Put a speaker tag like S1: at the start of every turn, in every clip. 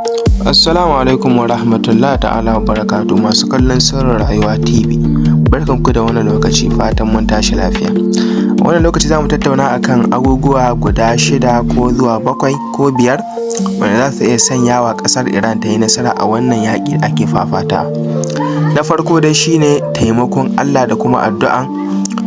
S1: Assalamu alaikum wa rahmatullahi ta'ala wa barakatuhu. Masu kallon Sirrin Rayuwa TV, barkanku da wannan lokaci, fatan mun tashi lafiya. A wannan lokaci za mu tattauna akan abubuwa guda shida ko zuwa bakwai ko biyar wanda za su iya sanyawa ƙasar Iran ta yi nasara a wannan yaƙi da ake fafatawa. Na farko dai shi ne taimakon Allah da kuma addu'an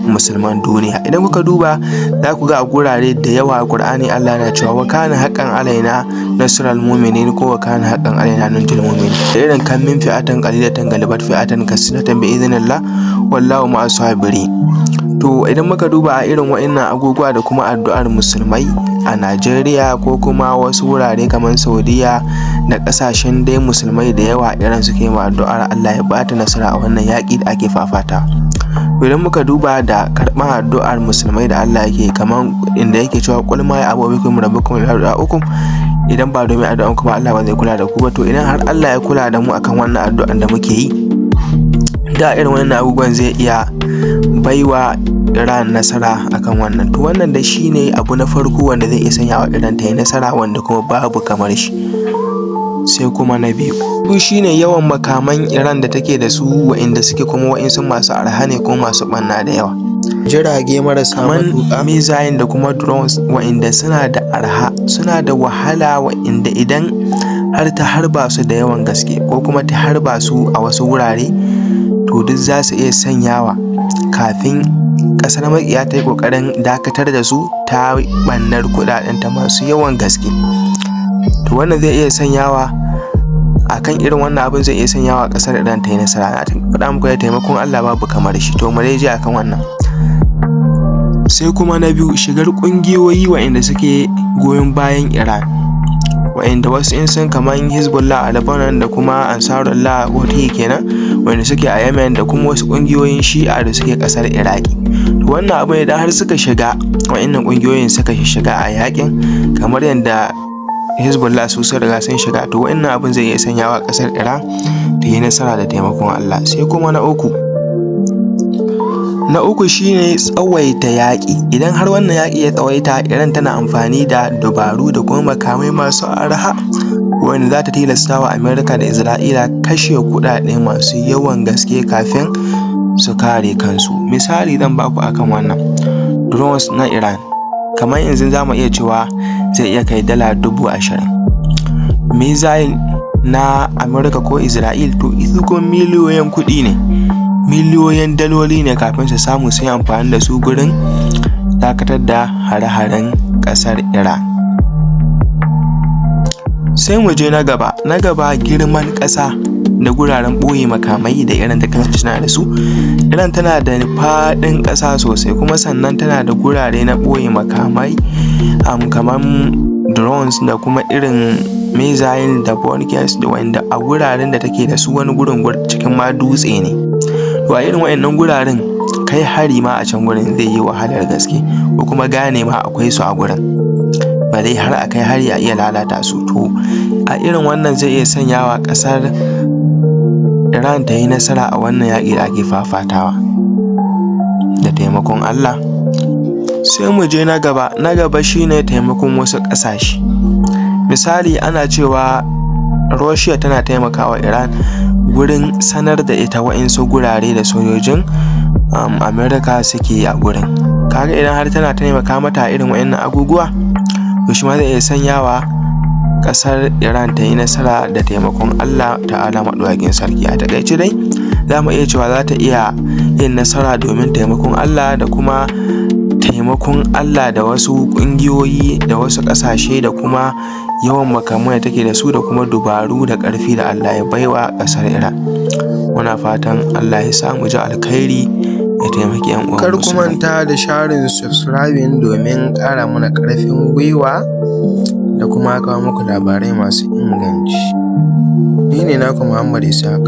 S1: musulman duniya. Idan kuka duba, za ku ga a gurare da yawa a Ƙur'ani Allah yana cewa "Wa kana haqqan alaina nasrul mu'minin" ko "Wa kana haqqan alaina nunjil mu'minin". Da irin "Kam min fi'atin qalilatin galabat fi'atan kasiratan bi idhnillah, wallahu ma'as sabirin". To, idan muka duba a irin wa'innan abubuwa da kuma addu'ar musulmai a Najeriya ko kuma wasu wurare kamar Saudiyya da ƙasashen dai musulmai da yawa, Iran suke ma addu'ar Allah ya bata nasara a wannan yaƙi da ake fafatawa. Idan muka duba da karɓar addu'ar musulmai da Allah yake, kamar inda yake cewa "Qul ma ya'ba'u bikum rabbukum laula du'a'ukum", idan ba domin addu'an ku ba, Allah ba zai kula da ku ba. To, idan har Allah ya kula da mu akan wannan addu'an da muke yi da irin wannan abubuwan, zai iya baiwa Iran nasara akan wannan. To, wannan dai shine abu na farko wanda zai iya sanyawa Iran ta yi nasara, wanda kuma babu kamar shi. Sai kuma na biyu shine yawan makaman Iran da take da su, wa'inda suke kuma wa'insu masu arha ne kuma masu ɓarna da yawa.
S2: Jirage marasa
S1: kamar
S2: matuƙa.
S1: Missile da kuma drones, wa'inda suna da arha, suna da wahala, wa'inda idan har ta harba su da yawan gaske ko kuma ta harba su a wasu wurare, to duk za su iya sanyawa kafin ƙasar maƙiya ta yi ƙoƙarin dakatar da su, ta ɓannar kuɗaɗenta masu yawan gaske. To, wannan zai iya sanyawa akan irin wannan abun, zai iya sanyawa ƙasar Iran ta yi nasara. Na faɗa muku da taimakon Allah babu kamar shi. To, mu dai je akan wannan. Sai kuma na biyu, shigar ƙungiyoyi wa'inda suke goyon bayan Iran, wa'inda wasu in sun kamar Hezbollah a Lebanon da kuma Ansarullah, Houthi kenan, wanda suke a Yemen, da kuma wasu ƙungiyoyin Shi'a da suke ƙasar Iraki. To, wannan abu idan har suka shiga, wa'innan ƙungiyoyin suka shiga a yaƙin, kamar yadda Hezbollah su sun riga sun shiga, to wa'innan abun zai iya sanyawa ƙasar Iran ta yi nasara da taimakon Allah. Sai kuma na uku, na uku shine tsawaita yaƙi. Idan har wannan yaƙi ya tsawaita, Iran tana amfani da dabaru da kuma makamai masu arha wanda za ta tilasta wa Amerika da Isra'ila kashe kuɗaɗe masu yawan gaske kafin su kare kansu. Misali zan baku akan wannan: drones na Iran kamar yanzu za mu iya cewa zai iya kai $20,000. Missile na Amurka ko Isra'il, to su kuma miliyoyin kuɗi ne, miliyoyin daloli ne kafin su samu su yi amfani da su gurin dakatar da hare-haren ƙasar Iran. Sai mu je na gaba, na gaba girman ƙasa da guraren ɓoye makamai da Iran ta kasance tana da su. Iran tana da faɗin ƙasa sosai, kuma sannan tana da gurare na ɓoye makamai kamar drones da kuma irin missile da bunkers, da wanda a guraren da take da su, wani gurin cikin ma dutse ne. To, a irin waɗannan guraren, kai hari ma a can gurin zai yi wahalar gaske, ko kuma gane ma akwai su a gurin, bare har a kai hari a iya lalata su. To, a irin wannan zai iya sanyawa ƙasar Iran ta yi nasara a wannan yaƙi da ake fafatawa da taimakon Allah. Sai mu je na gaba, na gaba shine taimakon wasu ƙasashe. Misali, ana cewa Russia tana taimakawa Iran gurin sanar da ita wa'insu gurare da sojojin America suke a gurin. Kaga idan har tana taimaka mata a irin wa'innan abubuwa, to shi ma zai iya sanyawa ƙasar Iran ta yi nasara da taimakon Allah Ta'ala Maɗaukakin Sarki. A taƙaice dai, za mu iya cewa za ta iya yin nasara domin taimakon Allah da kuma taimakon Allah da wasu ƙungiyoyi da wasu ƙasashe da kuma yawan makamai da take da su da kuma dabaru da ƙarfi da Allah ya baiwa ƙasar Iran. Muna fatan Allah ya sa mu ji alkhairi, ya taimaki 'yan uwan
S2: Kar ku
S1: musulmai.
S2: manta da sharing, subscribing domin ƙara mana ƙarfin gwiwa da kuma kawo muku labarai masu inganci. Ni ne naku Muhammad Ishaq.